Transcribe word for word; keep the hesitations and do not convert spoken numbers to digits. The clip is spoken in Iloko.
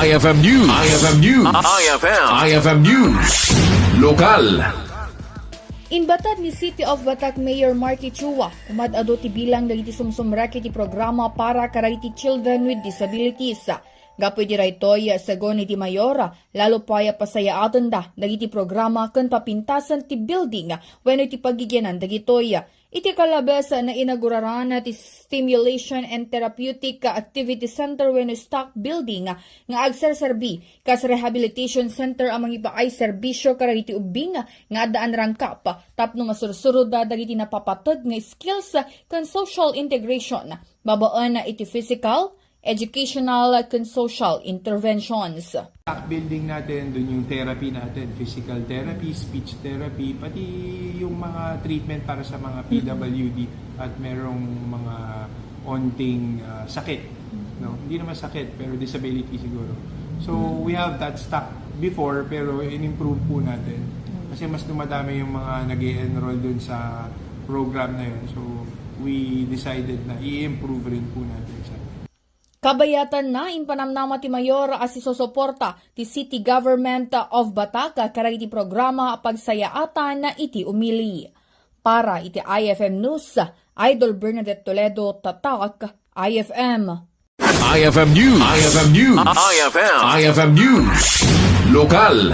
I F M News. I F M News. I F M. I F M News. Lokal. Inbatad ni City of Batac Mayor Marky Chua, umad-adu ti bilang dagiti sumsumrek iti programa para kadagiti children with disabilities. Gapu iti daytoy, sagon iti mayor, lalo pay a pasayaatenda dagiti programa ken papintasen ti building wenno iti pagigianan dagitoy. Iti kalabes, nainaguraran ti Stimulation and Therapeutic Activity Center wenno STAC building nga agserserbi kas rehabilitation center a mangipaay serbisio kadagiti ubbing nga addaan rangkap tapno masursuroda dagiti napapated nga skills ken social integration babaen iti physical, educational, ken social interventions. Back building natin, dun yung therapy natin, physical therapy, speech therapy, pati yung mga treatment para sa mga P W D at merong mga onting ah, sakit. No? Hindi naman sakit, pero disability siguro. So, we have that stock before, pero in-improve po natin. Kasi mas dumadami yung mga nag enroll dun sa program na yun. So, we decided na i-improve rin po natin siya. Kabayatanna, impanamnama ti mayor a sisusuporta ti City Government of Batac kadagiti programa a pagsayaatan iti umili. Para iti I F M News, Idol Bernadette Toledo, Tatak, I F M. I F M News. I F M News. I F M. I F M News. Lokal.